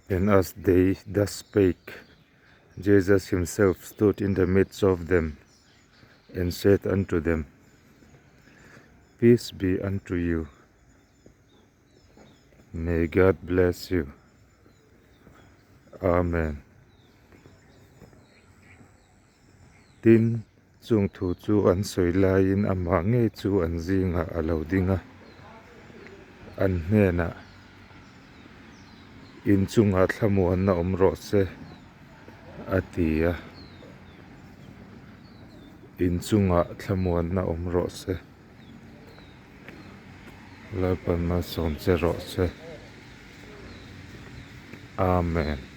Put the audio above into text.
And as they thus spake, Jesus himself stood in the midst of them and said unto them, Peace be unto you. May God bless you. Amen. Tin, chung thu chu an sawi laiin amah ngei chu an zingah a lo ding a, an hnenah, In chungah thlamuanna awm rawh se, a ti a. In chungah thlamuanna awm rawh se. Lalpan malsawm che rawh se. Amen.